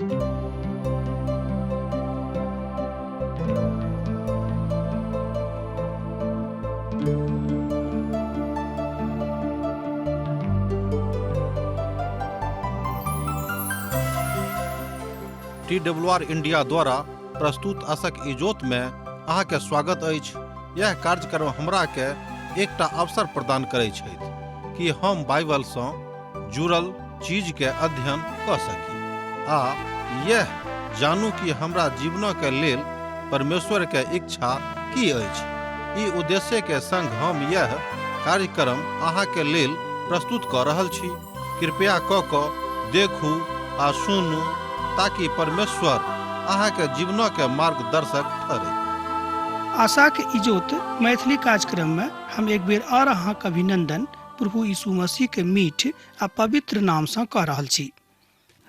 T W R India द्वारा प्रस्तुत असक इजोत में अहाँके स्वागत अछि। यह कार्यक्रम हमरा के एकटा अवसर प्रदान करै छथि कि हम बाइबल सँ जुड़ल चीज के अध्ययन कऽ सकी आ यह जानू कि हमरा जीवन के लेल परमेश्वर के इच्छा की अछि। ई उद्देश्य के संग हम यह कार्यक्रम अहाँ के लेल प्रस्तुत कऽ रहल छी। कृपया कऽ कऽ देखू आ सुनू ताकि परमेश्वर अहाँ के जीवन के मार्गदर्शक ठहरे। आशाक इजोत मैथिली कार्यक्रम में हम एक बेर और अहाँक अभिनंदन प्रभु यीशु मसीह के मीठ आ पवित्र नाम सँ कऽ रहल छी।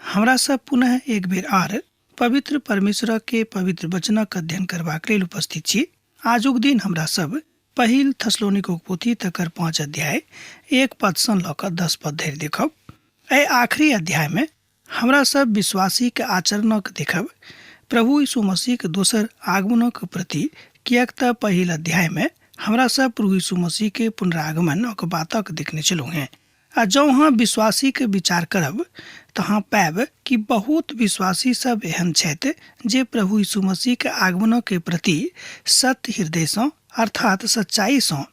हमरा सब पुनः एक बेर आर पवित्र परमेश्वर के पवित्र वचनक अध्ययन करबाक लेल उपस्थित छी। आजुक दिन हमरा सब पहिल थसलोनिकोक पोथी तकर 5 अध्याय 1 पद सँ लऽ कऽ 10 पद धरि देखब। एहि आखिरी अध्याय में हमरा सब विश्वासी के आचरणक देखब प्रभु यीशु मसीह के दोसर आगमनक प्रति, किएक तऽ पहिल अध्याय में हमरा सब प्रभु यीशु मसीह के पुनरागमनक बातक देखने छलहुँ हेँ। आ जँ अहाँ विश्वासीके विचार करब तऽ अहाँ पायब कि बहुत विश्वासी सब एहन छथि जे प्रभु यीशु मसीहके आगमनके प्रति सत्य हृदयसँ अर्थात सच्चाइसँ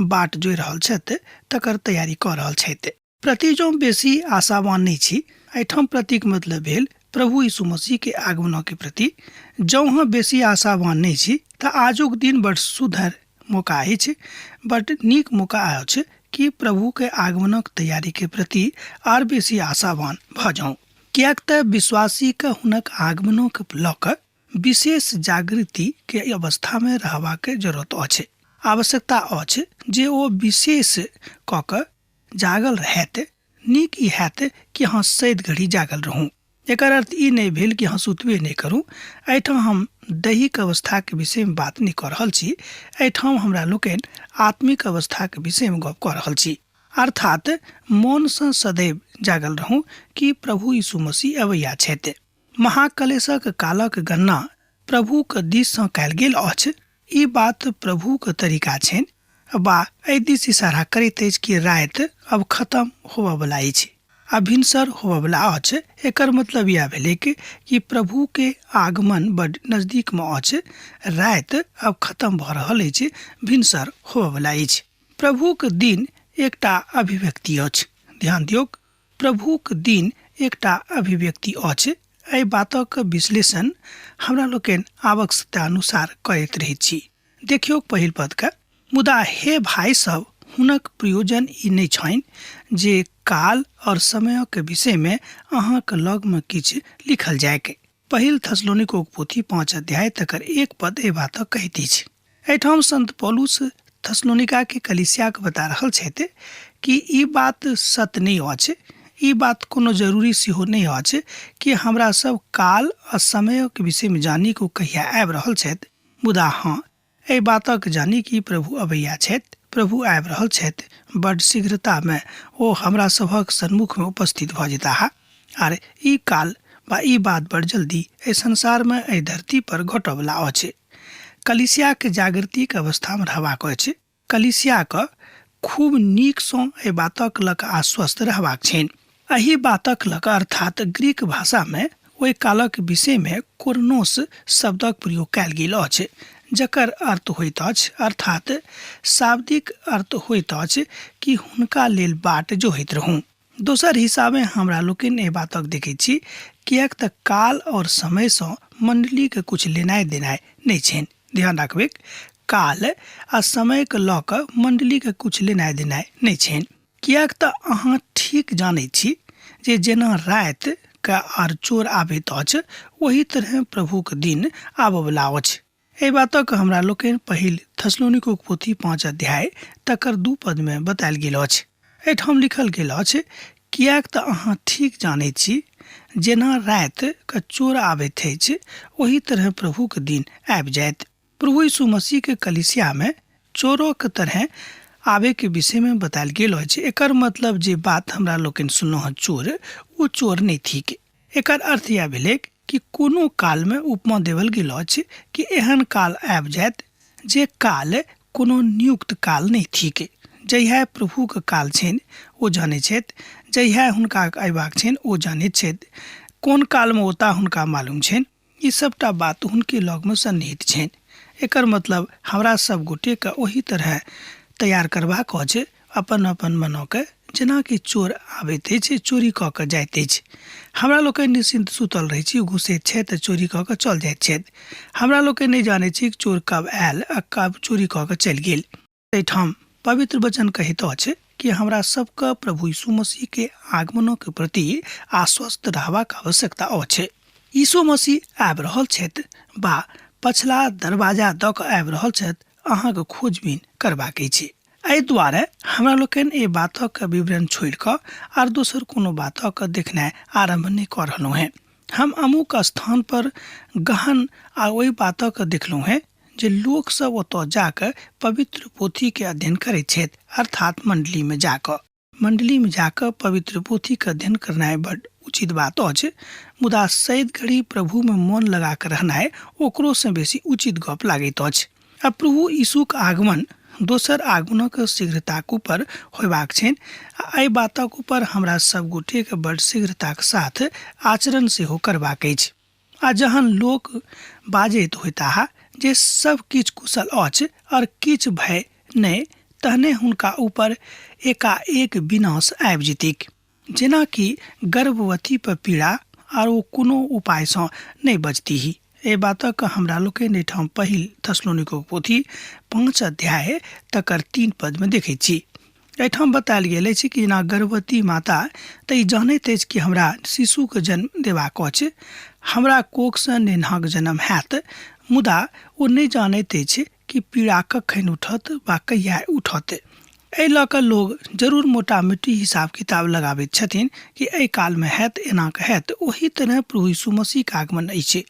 बाट जोहि रहल छथि, तकर तैयारी कऽ रहल छथि। प्रति जँ बेसी आशावान नहि छी, एहिठाम प्रतिक मतलब भेल प्रभु यीशु मसीहके आगमनके प्रति जँ अहाँ बेसी आशावान नहि छी तऽ आजुक दिन बड सुधर मौका अछि, बड नीक मौका अछि कि प्रभुके आगमनक तैयारीके प्रति आर बेसी आशावान भऽ जाउ, किएक तऽ विश्वासीके हुनक आगमनक लऽ कऽ विशेष जागृतिके अवस्थामे रहबाक जरूरत अछि। आवश्यकता अछि जे ओ विशेष कऽ कऽ जागल रहैत। नीक ई हैत कि अहाँ सैद घड़ी जागल रहू। एकर अर्थ ई नहि भेल कि अहाँ सुतबे नहि करू। एहिठाम हम दैहिक अवस्थाके विषयमे बात नहि कऽ रहल छी, एहिठाम हमरा लोकनि आत्मिक अवस्थाके विषयमे गप कऽ रहल छी। अर्थात मोनसँ सदैव जागल रहू कि प्रभु यीशु मसीह अबैया छथि। महाकलेशक कालक गणना प्रभुक दिससँ कयल गेल अछि। ई बात प्रभुक तरीका छनि वा एहि दिस इशारा करैत अछि कि राति अब खत्म होबयवला अछि आ भिनसर होबयवला अछि। एकर मतलब इएह भेलैक कि प्रभुके आगमन बड नजदीकमे अछि, राति अब खत्म भऽ रहल अछि, भिनसर होबयवला अछि। प्रभुक दिन एकटा अभिव्यक्ति अछि। ध्यान दियौक, प्रभुक दिन एकटा अभिव्यक्ति अछि। एहि बातक विश्लेषण हमरा लोकनि आवश्यकता अनुसार करैत रहैत छी। देखियौक पहिल पदके, मुदा हे भाइ सब, हुनक प्रयोजन ई नहि छनि जे काल और समयक विषयमे अहाँक लगमे किछु लिखल जाइक। पहिल थसलोनिकोक पोथी 5 अध्याय तकर 1 पद एहि बातक कहैत अछि। एहिठाम संत पौलुस थसलोनिका के कलीसियाके बता रहल छथि कि ई बात सत्य नहि अछि, ई बात कोनो जरूरी सेहो नहि अछि कि हमरा सब काल आ समयक विषयमे जानी कि ओ कहिया आबि रहल छथि। मुदा हँ, एहि बातक जानी कि प्रभु अबैया छथि, प्रभु आबि रहल छथि, बड शीघ्रतामे ओ हमरा सभक सन्मुखमे उपस्थित भऽ जेताह। आर ई काल वा ई बात बड जल्दी एहि संसारमे एहि धरती पर घटऽवला अछि। कलीसियाके जागृतिक अवस्थामे रहबाक अछि। कलीसियाके खूब नीकसँ एहि बातक लऽ कऽ आश्वस्त रहबाक छनि। एहि बातक लऽ कऽ अर्थात ग्रीक भाषामे ओहि कालक विषयमे कोरनोस शब्दक प्रयोग कयल गेल अछि, जकर अर्थ होइत अछि अर्थात शाब्दिक अर्थ होइत अछि कि हुनका लेल बाट जोहैत रहू। दोसर हिसाबे हमरा लोकनि एहि बातक देखैत छी, किएक तऽ काल और समयसँ मण्डलीके किछु लेनाइ देनाइ नहि छनि। ध्यान राखबैक, काल आ समयके लऽ कऽ मण्डलीके किछु लेनाइ देनाइ नहि छनि, किएक तऽ अहाँ ठीक जानैत छी जे जेना राति के आर चोर आबैत अछि, ओही तरहें प्रभुक दिन आबऽवला अछि। एहि बातक हमरा लोकनि पहिल थसलोनिकोक पोथी 5 अध्याय तकर 2 पदमे बतायल गेल अछि। एहिठाम लिखल गेल अछि, किएक तऽ अहाँ ठीक जानैत छी जेना राति के चोर आबैत अछि, ओही तरहें प्रभुक दिन आबि जायत। प्रभु यीशु मसीह के कलीसिया में चोरों के तरह आबे के विषय में बतायल गेल अछि। एकर मतलब जे बात हमरा लोकनि सुनलहुँ हँ चोर, ओ चोर नहि थिक। एकर अर्थ इएह भेलैक कि कोनो कालमे उपमा देवल गेल अछि कि एहन काल आबि जायत जे काल कोनो नियुक्त काल नहि थिक। जहिया प्रभुके काल छनि ओ जानै छथि, जहिया हुनका अयबाक छनि ओ जानैत छथि, कोन कालमे औता हुनका मालूम छनि। ई सभटा बात हुनके लगमे सन्निहित छनि। एकर मतलब हमरा सभ गोटेके ओही तरहे तैयार करबाक अछि अपन अपन मनोके, जेनाकि चोर आबैत अछि चोरी कऽ कऽ जाइत अछि। हमरा लोकनि निश्चिन्त सुतल रहै छी, घुसैत छथि तऽ चोरी कऽ कऽ चल जाइत छथि। हमरा लोकनि नहि जानैत छी चोर कब आयल आ कब चोरी कऽ कऽ चलि गेल। एहिठाम पवित्र वचन कहैत अछि कि हमरा सबके प्रभु यीशु मसीह के आगमनक प्रति आश्वस्त रहबाक आवश्यकता अछि। यीशु मसीह आबि रहल छथि बा पछिला दरवाजा दऽ कऽ आबि रहल छथि, अहाँके खोजबीन करबाक अछि। एहि दुआरे हमरा लोकनि एहि बातक विवरण छोड़ि कऽ आर दोसर कोनो बातक देखनाइ आरम्भ नहि कऽ रहलहुँ हेँ। हम अमुक स्थान पर गहन आ ओहि बातक देखलहुँ हेँ जे लोक सब ओतऽ जाकऽ पवित्र पोथीके अध्ययन करैत छथि, अर्थात मण्डलीमे जाकऽ। मण्डलीमे जाकऽ पवित्र पोथीके अध्ययन करनाइ बड्ड उचित बात अछि, मुदा सैद घड़ी प्रभुमे मोन लगा कऽ रहनाइ ओकरोसँ बेसी उचित गप लागैत अछि। आ प्रभु यीशुक आगमन दोसर आगमनक शीघ्रताक ऊपर होयबाक छनि आ एहि बातक ऊपर हमरा सब गोटेके बड्ड शीघ्रताक साथ आचरण सेहो करबाक अछि। आ जहन लोक बाजैत होइताह जे सब किछु कुशल अछि और किछु भय नहि, तहने हुनका ऊपर एकाएक विनाश आबि जेतैक, जेना कि गर्भवती पर पीड़ा, आर ओ कोनो उपायसँ नहि बचतीह। एहि बातक हमरा लोकनि एहिठाम पहिल थेसलोनिकोक पोथी 5 अध्याय तकर 3 पदमे देखैत छी। एहिठाम बतायल गेल अछि कि जेना गर्भवती माता तऽ ई जानैत अछि कि हमरा शिशुके जन्म देबाक अछि, हमरा कोखसँ नेन्हाक जन्म हैत, मुदा ओ नहि जानैत अछि कि पीड़ा कखन उठत वा कहिया उठत। एहि लऽ कऽ लोग जरूर मोटा मोटी हिसाब किताब लगाबैत छथिन कि एहि कालमे हैत, एना कऽ हैत। ओही तरह प्रभु यीशु मसीहके आगमन अछि।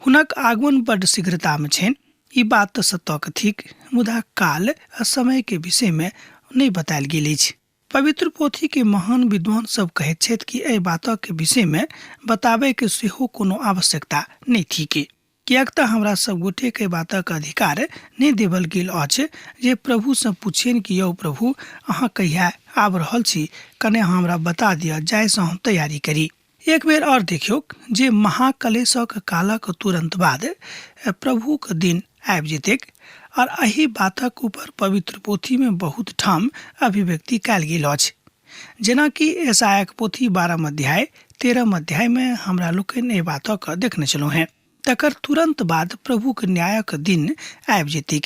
हुनक आगमन बड्ड शीघ्रतामे छनि, ई बात तऽ सत्यक थिक, मुदा काल आ समयके विषयमे नहि बतायल गेल अछि। पवित्र पोथीके महान विद्वान सब कहैत छथि कि एहि बातक विषयमे बताबयके सेहो कोनो आवश्यकता नहि थिक, किएक तऽ हमरा सब गोटेके बातक अधिकार नहि देवल गेल अछि जे प्रभुसँ पुछियनि कि यौ प्रभु, अहाँ कहिया आबि रहल छी, कने अहाँ हमरा बता दिअ जाहिसँ हम तैयारी करी। एक बेर आओर देखियौक जे महाकलेशक कालक तुरन्त बाद प्रभुक दिन आबि जेतैक, और एहि बातक ऊपर पवित्र पोथीमे बहुत ठाम अभिव्यक्ति कयल गेल अछि। जेनाकि यशायाक पोथी 12 अध्याय 13 अध्यायमे हमरा लोकनि एहि बातक देखने छलहुँ हेँ। तकर तुरन्त बाद प्रभुक न्यायक दिन आबि जेतैक,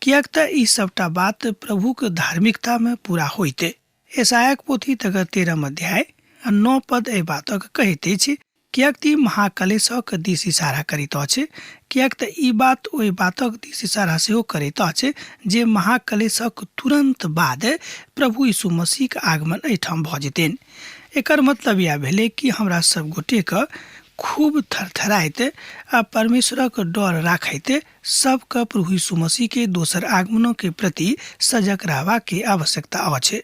किएक तऽ ई सभटा बात प्रभुक धार्मिकतामे पूरा होइत। यशायाक पोथी तकर 13 अध्याय आ 9 पद एहि बातक कहैत अछि, किएक तऽ ई महाकलेशक दिस इशारा करैत अछि, किएक तऽ ई बात ओहि बातक दिस इशारा सेहो करैत अछि जे महाकलेशक तुरन्त बाद प्रभु यीशु मसीहक आगमन एहिठाम भऽ जेतनि। एकर मतलब इएह भेलै कि हमरा सब गोटेके खूब थरथराइत आ परमेश्वरक डर राखैत सबके प्रभु यीशु मसीह के दोसर आगमनों के प्रति सजग रहबा के आवश्यकता अछि।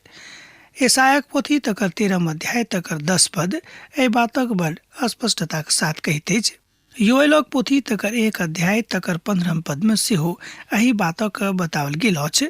यशायाक पोथी तकर 13 अध्याय तकर 10 पद एहि बातक बड़ स्पष्टताक साथ कहैत अछि। योएलक पोथी तकर 1 अध्याय तकर 15 पद में सेहो एहि बातक बताओल गेल अछि।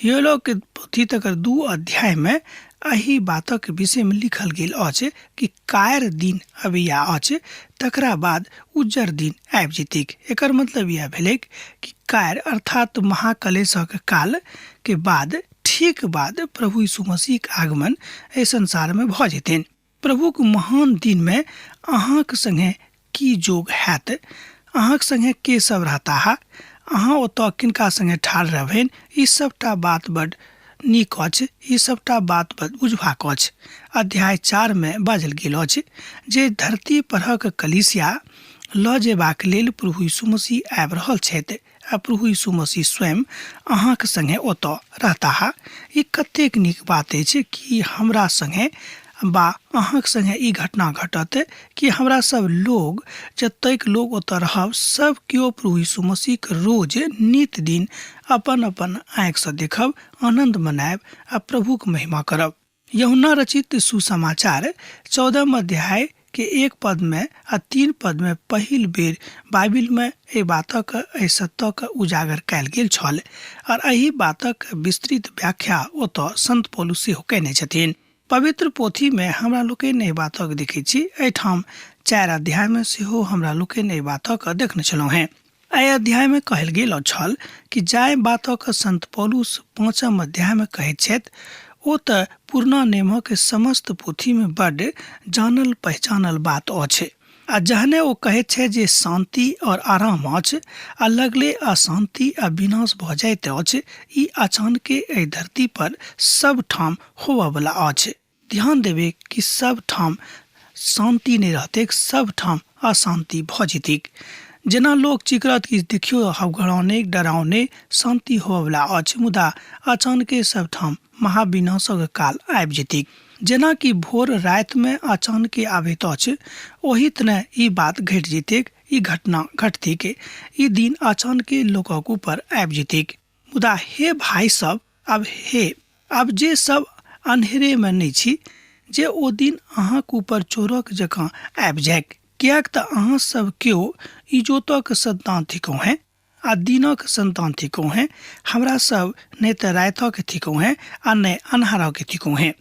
योएलक पोथी तकर 2 अध्याय में एहि बातक विषय में लिखल गेल अछि कि कार दिन अबैया अछि, तकरा बाद उज्जर दिन आबि जेतैक। एकर मतलब इएह भेलैक कि कार अर्थात महाकलेशक काल के बाद ठीक बाद प्रभु यीशु मसीहक आगमन एहि संसार में भऽ जेतनि। प्रभुक महान दिन में अहाँक संगे की जोग हैत, अहाँक संगे के सब रहताह, अहाँ ओतऽ किनका संगे ठाढ़ रहबनि, ई सबटा बात बड नीक अछि, ई सबटा बात बड बुझबाक अछि। अध्याय 4 में बाजल गेल अछि जे धरती परहक कलीसिया लऽ जेबाक लेल प्रभु यीशु मसीह आबि रहल छथि आ प्रभु यीशु मसीह स्वयं अहाँक संगे ओतऽ रहताह। ई कतेक नीक बात अछि कि हमरा संगे बा अहाँक संगे ई घटना घटत कि हमरा सब लोग जतेक लोग ओतऽ रहब सब केओ प्रभु यीशु मसीहके रोज नित दिन अपन अपन आँखिसँ देखब, आनन्द मनायब आ प्रभुक महिमा करब। यूहन्ना रचित सुसमाचार 14 अध्याय के 1 पद में आ 3 पद में पहिल बेर बाइबिल में एहि बातक, एहि सत्यक उजागर कयल गेल छल और एहि बातक विस्तृत व्याख्या ओतऽ संत पौलुस सेहो कयने छथिन। पवित्र पोथी में हमरा लोकनि एहि बातक देखै छी। एहिठाम 4 अध्याय में सेहो हमरा लोकनि एहि बातक देखने छलहुँ हेँ। एहि अध्याय में कहल गेल छल कि जाहि बातक संत पौलुस 5 अध्याय में कहैत छथि ओ तऽ पुरना नियमक समस्त पोथी में बड्ड जानल पहचानल बात अछि। आ जहने ओ कहैत छथि जे शांति और आराम अछि आ लगले अशांति आ विनाश भऽ जाइत अछि, ई अचानके एहि धरती पर सब ठाम होबऽवला अछि। ध्यान देबै कि सब ठाम शांति नहि रहतैक, सब ठाम अशांति भऽ जेतैक। जेना लोक चिकरत कि देखियौ हवघड़ौने डराउने शांति होबऽवला अछि, मुदा अचानके सब ठाम महाविनाशक काल आबि जेतैक। जेना कि भोर रातिमे अचानके आबैत अछि, ओही तरह ई बात घटि जेतैक, ई घटना घटतैक, ई दिन अचानके लोकक ऊपर आबि जेतैक। मुदा हे भाइ सब, आब हे आब जे सब अन्हेरेमे नहि छी, जे ओ दिन अहाँक ऊपर चोरक जकाँ आबि जाइक, किएक तऽ अहाँ सब केओ इजोतक सन्तान थिकहुँ हेँ आ दिनक सन्तान थिकहुँ हेँ। हमरा सब नहि तऽ रातिक थिकहुँ हेँ आ नहि अन्हारक थिकहुँ हेँ।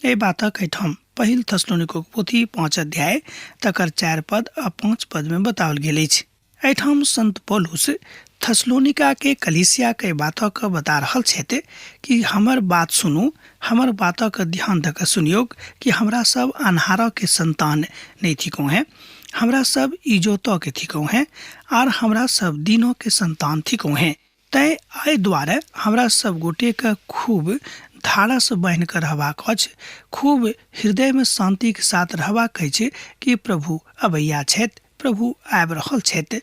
एहि बातक एहिठाम पहिल थेसलोनिकोक पोथी 5 अध्याय तकर 4 पद आ 5 पद में बताओल गेल अछि। एहिठाम संत पौलुस थेसलोनिका के कलीसिया के बातक बता रहल छथि कि हमर बात सुनू, हमर बातक ध्यान दऽ कऽ सुनियौक कि हमरा सब अन्हारक के संतान नहि थिकहुँ हेँ, हमरा सब इजोतक के थिकहुँ हेँ आर हमरा सब दिनक के संतान थिकहुँ हेँ। तैं एहि दुआरे हमरा सब गोटेके खूब धारसँ बान्हि कऽ रहबाक अछि, खूब हृदयमे शान्तिके साथ रहबाक अछि कि प्रभु अबैया छथि, प्रभु आबि रहल छथि।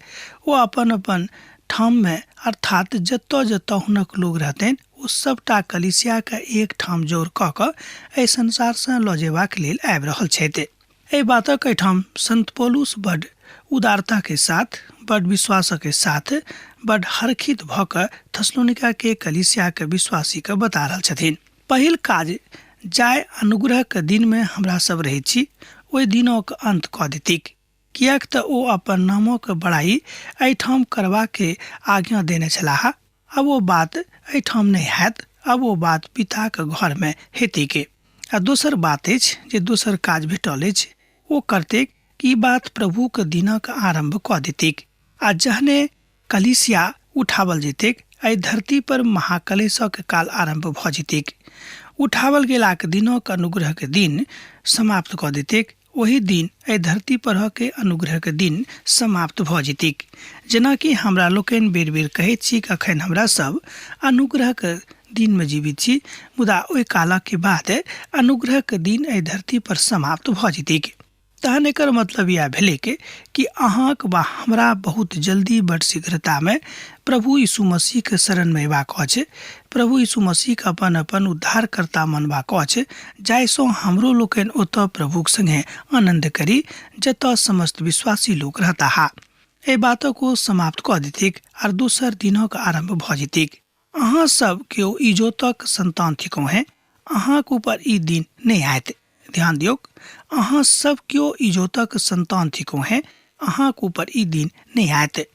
ओ अपन अपन ठाममे अर्थात जतऽ जतऽ हुनक लोग रहतनि ओ सबटा कलीसियाके एक ठाम जोड़ कऽ कऽ एहि संसारसँ लऽ जेबाक लेल आबि रहल छथि। एहि बातक एहिठाम संत पौलुस बड उदारता के साथ, बड विश्वास के साथ, बड हरखित भऽ कऽ थेसलोनिका के कलीसिया के विश्वासी के बता रहल छथिन। पहिल काज जाय अनुग्रह के दिन में हमरा सब रहै छी ओहि दिनक अंत कऽ देतिक, किएक तऽ ओ अपन नामक बड़ाई एहिठाम करबा के आज्ञा देने छलाह। आब ओ बात एहिठाम नहि हैत, आब ओ बात पिताक घर में हेतैक। आ दोसर बात अछि जे दोसर काज भेटल अछि ओ करतैक कि ई बात प्रभुक दिनक आरंभ कऽ देतैक। आ जहने कलीसिया उठावल जेतैक एहि धरती पर महाकलेशक काल आरंभ भऽ जेतैक। उठावल गेलाक दिनक अनुग्रहक दिन समाप्त कऽ देतैक। ओहि दिन एहि धरती परहक अनुग्रहक दिन समाप्त भऽ जेतैक। जेनाकि हमरा लोकनि बेर-बेर कहैत छी कि अखन हमरा सब अनुग्रहक दिनमे जीवित छी, मुदा ओहि कालक बाद अनुग्रहक दिन एहि धरती पर समाप्त भऽ जेतैक। तहन एकर मतलब इएह भेलैक कि अहाँक वा हमरा बहुत जल्दी बड शीघ्रतामे प्रभु यीशु मसीहके शरणमे अयबाक अछि, प्रभु यीशु मसीहके अपन अपन उद्धारकर्ता मानबाक अछि, जाहिसँ हमरो लोकनि ओतऽ प्रभुक संगे आनन्द करी जतऽ समस्त विश्वासी लोक रहताह। एहि बातक ओ समाप्त कऽ देथिक आर दोसर दिनक आरम्भ भऽ जेतिक। अहाँ सब केओ इजोतक संतान थिकहुँ हेँ, अहाँक ऊपर ई दिन नहि आयत। ध्यान दियौक, अहाँ सब केओ इजोतक संतान थिकहुँ हेँ, अहाँक ऊपर ई दिन नहि आयत।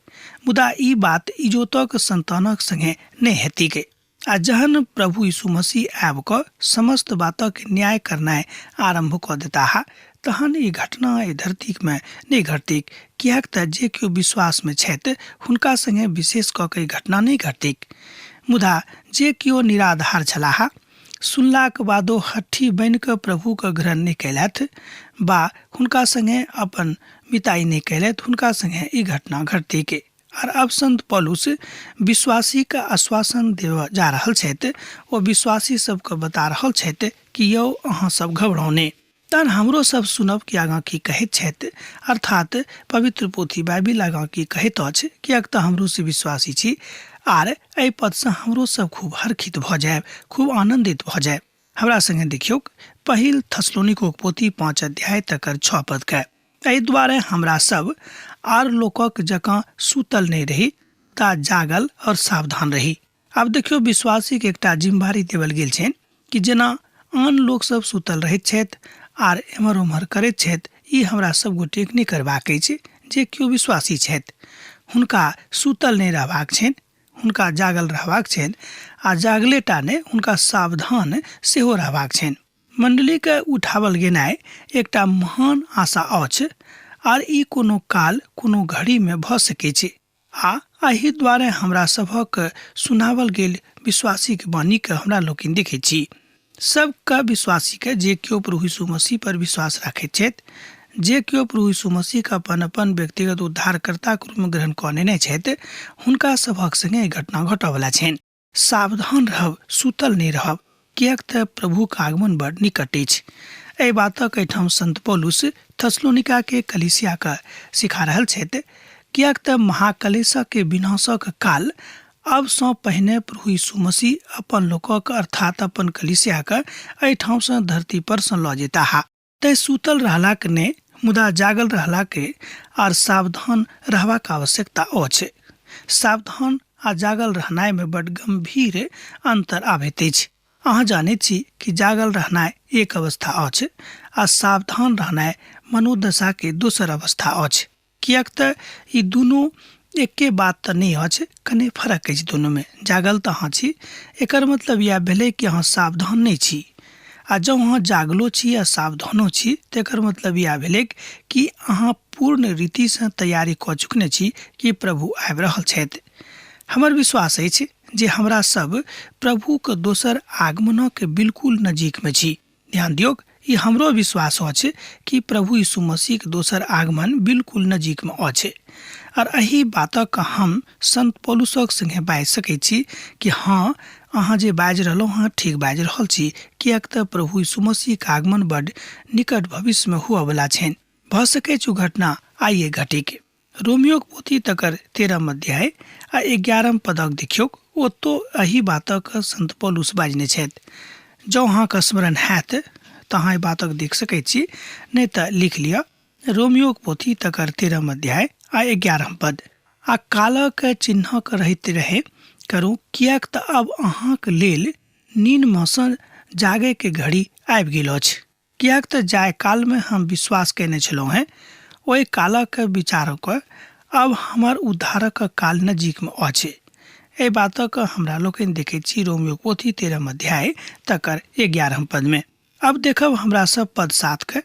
मुदा ई बात इजोतक संतानक संगे नहि हेतिक। आ जहन प्रभु यीशु मसीह आबि कऽ समस्त बातक न्याय करनाइ आरम्भ कऽ देताह, तहन ई घटना एहि धरतीमे नहि घटतिक, किएक तऽ जे केओ विश्वासमे छथि हुनका संगे विशेष कऽ कऽ ई घटना नहि घटतिक। मुदा जे केओ निराधार छलाह, सुनलाक बादो हठी बनि कऽ प्रभुके ग्रहण नहि कयलथि वा हुनका संगे अपन मिताई नहि कयलथि, हुनका संगे ई घटना घटतिक। आर अब संत पौलुस विश्वासी के आश्वासन देबऽ जा रहल छथि। ओ विश्वासी सबके बता रहल छथि कि यौ अहाँ सब घबराउ नहि। तहन हमरो सब सुनब कि आगाँ की कहैत छथि, अर्थात पवित्र पोथी बाइबिल आगाँ की कहैत अछि, किएक तऽ हमरो से विश्वासी छी आर एहि पदसँ हमरो सब खूब हर्षित भऽ जायब, खूब आनन्दित भऽ जायब। हमरा संगे देखियौक पहिल थेसलोनिकोक पोथी 5 अध्याय तकर 6 पदके। एहि दुआरे हमरा सब आर लोकक जकाँ सुतल नहि रही, ता जागल और सावधान रही। आब देखियौ, विश्वासीके एकटा जिम्मेवारी देवल गेल छनि कि जेना आन लोक सब सुतल रहैत छथि आर एम्हर ओम्हर करैत छथि, ई हमरा सब गोटेक नहि करबाक अछि। जे केओ विश्वासी छथि हुनका सुतल नहि रहबाक छनि, हुनका जागल रहबाक छनि, आ जागले टा नहि हुनका सावधान सेहो रहबाक छनि। मण्डलीके उठावल गेनाइ एकटा महान आशा अछि आर ई कोनो काल कोनो घड़ीमे भऽ सकै छै आ एहि दुआरे हमरा सभक सुनावल गेल विश्वासीके वाणीके हमरा लोकनि देखै छी। सबके विश्वासीके जे केओ प्रभु यीशु मसीह पर विश्वास राखैत छथि, जे केओ प्रभु यीशु मसीहके अपन अपन व्यक्तिगत उद्धारकर्ताके रूपमे ग्रहण कऽ नेने छथि, हुनका सभक सङ्गे ई घटना घटऽवला छनि। सावधान रहब, सुतल नहि रहब, किएक तऽ प्रभुक आगमन बड़ निकट अछि। एहि बातक एहिठाम संत पौलुस थेसलोनिकाके कलीसियाके सिखा रहल छथि, किएक तऽ महाकलेशके विनाशक काल अब सँ पहिने प्रभु यीशु मसीह अपन लोकक अर्थात अपन कलीसियाके एहिठामसँ धरती पर सँ लऽ जेताह। तैँ सुतल रहलाक नहि मुदा जागल रहलाके आर सावधान रहबाक आवश्यकता अछि। सावधान आ जागल रहनाइमे बड गम्भीर अन्तर आबैत अछि। अहाँ जानैत छी कि जागल रहनाइ एक अवस्था अछि आ सावधान रहनाइ मनोदशाके दोसर अवस्था अछि। किएक तऽ ई दुनू एक्के बात तऽ नहि अछि, कने फरक अछि दुनूमे। जागल तऽ अहाँ छी, एकर मतलब इएह भेलै कि अहाँ सावधान नहि छी। आ जँ अहाँ जागलो छी आ सावधानो छी तऽ एकर मतलब इएह भेलै कि अहाँ पूर्ण रीतिसँ तैयारी कऽ चुकने छी कि प्रभु आबि रहल छथि। हमर विश्वास अछि जे हमरा सब प्रभुक दोसर आगमनक बिल्कुल नजीकमे छी। ध्यान दियौक, ई हमरो विश्वास अछि कि प्रभु यीशु मसीहक दोसर आगमन बिल्कुल नजीकमे अछि। आर एहि बातक हम संत पौलुसक संगे बाजि सकैत छी कि हँ, अहाँ जे बाजि रहलहुँ हँ ठीक बाजि रहल छी, किएक तऽ प्रभु यीशु मसीहक आगमन बड निकट भविष्यमे हुअवला छनि। भऽ सकैछ ओ घटना आइए घटिक। रोमियोक पोथी तकर 13 अध्याय आ 11 पदक देखियौक, ओतौ एहि बातक संत पौलुस बाजने छथि। जँ अहाँके स्मरण हैत तऽ अहाँ एहि बातक देख सकैत छी, नहि तऽ लिख लिअ। रोमियोक पोथी तकर 13 अध्याय आ 11 पद। आ कालक चिन्हक रहैत रहे करू, किएक तऽ अब अहाँक लेल नीनमे सँ जागयके घड़ी आबि गेल अछि। किएक तऽ जाहि कालमे हम विश्वास कयने छलहुँ हेँ ओहि कालक विचारक आब हमर उद्धारक काल नजीकमे अछि। एहि बातक हमरा लोकनि देखैत छी रोमियो पोथी 13 अध्याय तकर 11 पदमे। अब देखब हमरा सब पद 7 के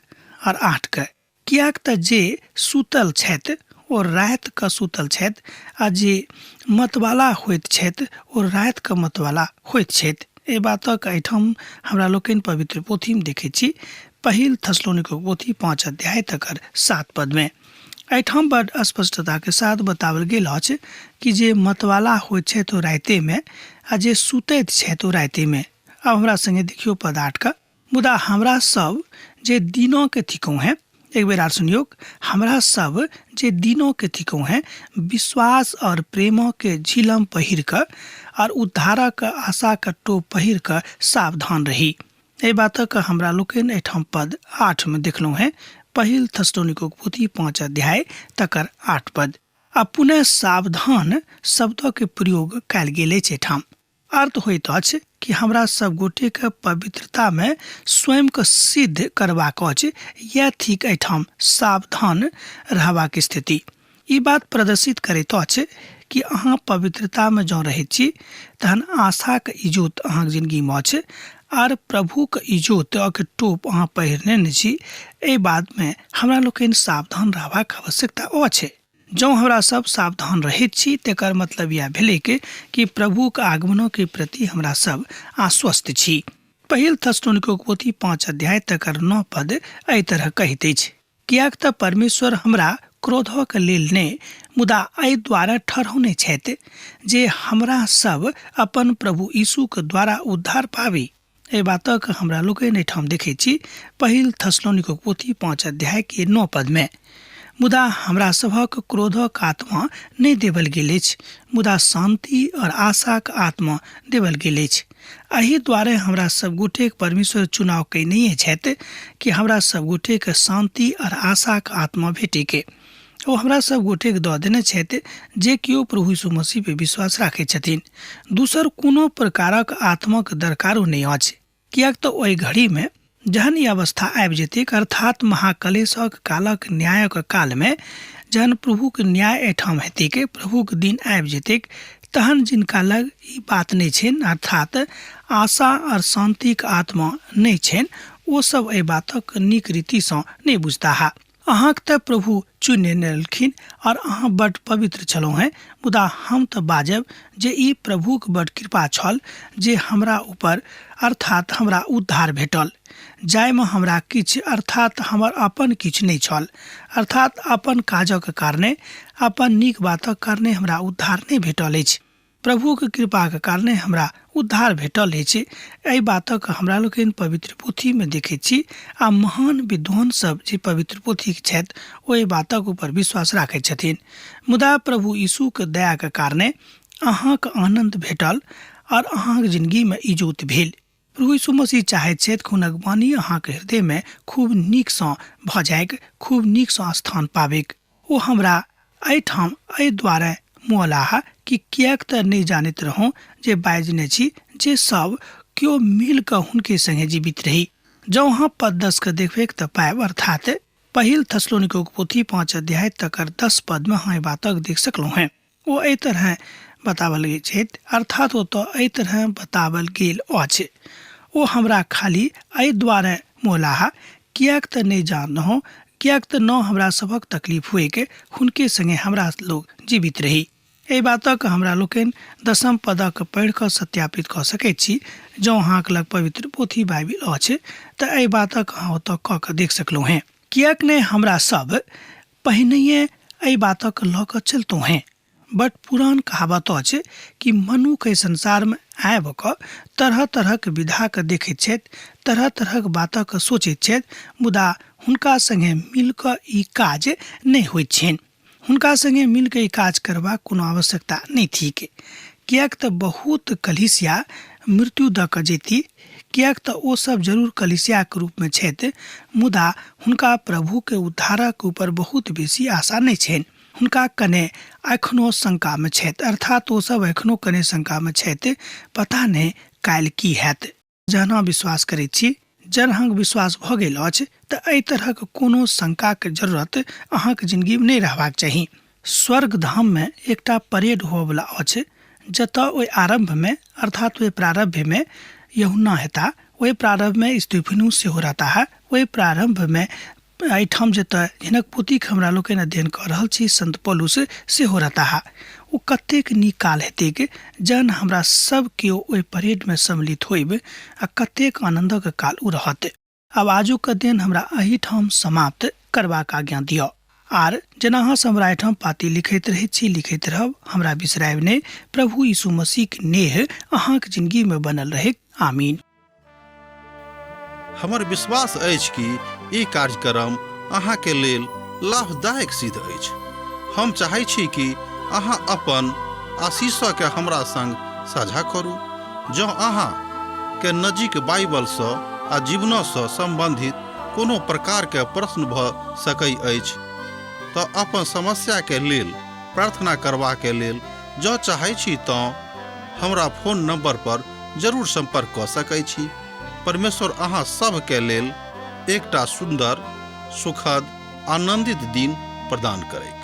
और 8 के। किएक तऽ जे सुतल छथि ओ राति कऽ सुतल छथि आ जे मतवाला होइत छथि ओ राति कऽ मतवाला होइत छथि। एहि बातक एहिठाम हमरा लोकनि पवित्र पोथीमे देखैत छी पहिल थेसलोनिको पोथी 5 अध्याय तकर 7 पदमे। एहिठाम बड स्पष्टताके साथ बताओल गेल अछि कि जे मतवाला होइत छथि ओ रातिमे आ जे सुतैत छथि ओ रातिमे। आब हमरा संगे देखियौ पद 8 के। मुदा हमरा सब जे दिनों के थिकौं हैं, एक बेर आर सुनियौक, हमरा सब जे दिनों के थिकौं हैं विश्वास और प्रेमों के झिलम पहिर कऽ और उद्धारक आशा के टोप पहिर कऽ सावधान रही। एहि बातक हमरा लोकनि एहिठाम पद 8 में देखलहुँ हैं, पहिल थेसलोनिकोक पोथी 5 अध्याय तकर 8 पद। आ पुनः सावधान शब्दक प्रयोग कयल गेल अछि एहिठाम। अर्थ होइत अछि कि हमरा सब गोटेके पवित्रतामे स्वयंके सिद्ध करबाक अछि। यैह थिक एहिठाम सावधान रहबाक स्थिति। ई बात प्रदर्शित करैत अछि कि अहाँ पवित्रतामे जँ रहैत छी तहन आशाक इजोत अहाँक जिंदगीमे अछि आर प्रभुक इजोतक टोप अहाँ पहिरने ने छी। एहि बातमे हमरा लोकनि सावधान रहबाक आवश्यकता अछि। जँ हमरा सब सावधान रहैत छी तेकर मतलब यैह भेलैक कि प्रभुक आगमनों के प्रति हमरा सब आश्वस्त छी। पहिल थेसलोनिकोक पोथी 5 अध्याय तकर 9 पद एहि तरह कहैत अछि, किएक तऽ परमेश्वर हमरा क्रोधक लेल नहि मुदा एहि द्वारा ठहरौने छथि जे हमरा सब अपन प्रभु यीशुक द्वारा उद्धार पाबी। एहि बातक हमरा लोकनि एहिठाम देखैत छी पहिल थेसलोनिकोक पोथी 5 अध्याय के 9 पद में। मुदा हमरा सभक क्रोधक आत्मा नहि देवल गेल अछि, मुदा शांति और आशाक आत्मा देवल गेल अछि। एहि द्वारे हमरा सब गोटेक परमेश्वर चुनाव कयने छथि कि हमरा सब गोटेक शांति और आशाक आत्मा भेटैके। ओ हमरा सब गोटेक दऽ देने छथि जे केओ प्रभु यीशु मसीह पे विश्वास राखैत छथिन। दोसर कोनो प्रकारक आत्माक दरकारो नहि अछि, किएक तऽ ओहि घड़ीमे जहन ई अवस्था आबि जेतैक, अर्थात महाकलेशक कालक न्यायक कालमे जहन प्रभुक न्याय एहिठाम हेतैक, प्रभुक दिन आबि जेतैक, तहन जिनका लग ई बात नहि छनि, अर्थात आशा आओर शान्तिक आत्मा नहि छनि, ओ सब एहि बातक नीक रीतिसँ नहि बुझताह। अहाँक तऽ प्रभु चुनि नेने रहलखिन आओर अहाँ बड्ड पवित्र छलहुँ हेँ, मुदा हम तऽ बाजब जे ई प्रभुक बड्ड कृपा छल जे हमरा ऊपर अर्थात हमरा उद्धार भेटल, जाहिमे हमरा किछु अर्थात हमर अपन किछु नहि छल, अर्थात अपन काजक कारणे, अपन नीक बातक कारणे हमरा उद्धार नहि भेटल अछि। प्रभुक कृपाक कारणे हमरा उद्धार भेटल अछि। एहि बातक हमरा लोकनि पवित्र पोथीमे देखैत छी आ महान विद्वान सब जे पवित्र पोथीक छथि ओ एहि बातक ऊपर विश्वास राखैत छथिन। मुदा प्रभु यीशुक दयाक कारणे अहाँक आनन्द भेटल आओर अहाँक जिनगीमे इजोत भेल। प्रभु यीशु मसीह चाहैत छथि कि हुनक वाणी अहाँक हृदयमे खूब नीकसँ भऽ जाइक, खूब नीकसँ स्थान पाबैक। ओ हमरा एहिठाम एहि दुआरे मुअलाह कि किएक तऽ नहि जानैत रहौं जे बाजने छी जे सब केओ मिल कऽ हुनके संगे जीवित रही। जँ अहाँ पद 10 के देखबैक तऽ पायब, अर्थात पहिल थेसलोनिकोक पोथी 5 अध्याय तकर 10 पदमे अहाँ एहि बातक देख सकलहुँ हेँ। ओ एहि तरहे बताओल गेल छथि, अर्थात ओतऽ एहि तरहे बताओल गेल अछि। ओ हमरा खाली एहि दुआरे मोलाह किएक तऽ नहि जानलहुँ, किएक तऽ न हमरा सभक तकलीफ होइक हुनके संगे हमरा लोग जीवित रही। एहि बातक हमरा लोकनि दसम पदक पढ़ि कऽ सत्यापित कऽ सकैत छी। जँ अहाँक लग पवित्र पोथी बाइबिल अछि तऽ एहि बातक अहाँ ओतऽ कऽ कऽ देख सकलहुँ हेँ। किएक नहि हमरा सब पहिनहिए एहि बातक लऽ कऽ चलितहुँ हेँ। बड पुरान कहावत अछि कि मनुख एहि संसारमे आबि कऽ तरह तरहक विधाके देखैत छथि, तरह तरहक बातक सोचैत छथि, मुदा हुनका सङ्गे मिल कऽ ई काज नहि होइत छनि। हुनका सङ्गे मिल कऽ ई काज करबाक कोनो आवश्यकता नहि थिक, किएक तऽ बहुत कलीसिया मृत्यु दऽ कऽ जेती, किएक तऽ ओ सब जरूर कलीसियाके रूपमे छथि, मुदा हुनका प्रभुके उद्धारक ऊपर बहुत बेसी आशा नहि छनि। हुनका कने एखनो शंकामे छथि, अर्थात ओ सब एखनो कने शंकामे छथि, पता नहि काल्हि की हैत। जहन अहाँ विश्वास करैत छी, जहन अहाँके विश्वास भऽ गेल अछि तऽ एहि तरहक कोनो शंकाके जरूरत अहाँके जिनगीमे नहि रहबाक चाही। स्वर्ग धाममे एकटा परेड होअवला अछि, जतऽ ओहि आरम्भमे अर्थात ओहि प्रारम्भमे यूहन्ना हेता, ओहि प्रारम्भमे स्तिफनुस सेहो रहताह, ओहि प्रारम्भमे एहिठाम जतऽ हिनक पोथीक हमरा लोकनि अध्ययन कऽ रहल छी संत पौलुस सेहो रहताह। ओ कतेक नीक काल हेतैक जहन हमरा सब केओ ओहि परेडमे सम्मिलित होइब आ कतेक आनन्दक काल ओ रहत। आब आजुक अध्ययन हमरा एहिठाम समाप्त करबाक आज्ञा दिअ। आर जेना अहाँ सब हमरा एहिठाम पाती लिखैत रहैत छी, लिखैत रहब, हमरा बिसरायब नहि। प्रभु यीशु मसीहक नेह अहाँक जिनगीमे बनल रहैक। आमीन। हमर विश्वास अछि कि ई कार्यक्रम अहाँके लेल लाभदायक सिद्ध अछि। हम चाहै छी कि अहाँ अपन आशीषके हमरा संग साझा करू। जँ अहाँ के नजीक बाइबलसँ आ जीवनसँ सम्बन्धित कोनो प्रकारके प्रश्न भऽ सकै अछि तऽ अपन समस्याके लेल प्रार्थना करबाके लेल जँ चाहै छी तँ हमरा फोन नंबर पर जरूर संपर्क कऽ सकै छी। परमेश्वर अहाँ सभके लेल एकटा सुन्दर, सुखद, आनंदित दिन प्रदान करैत।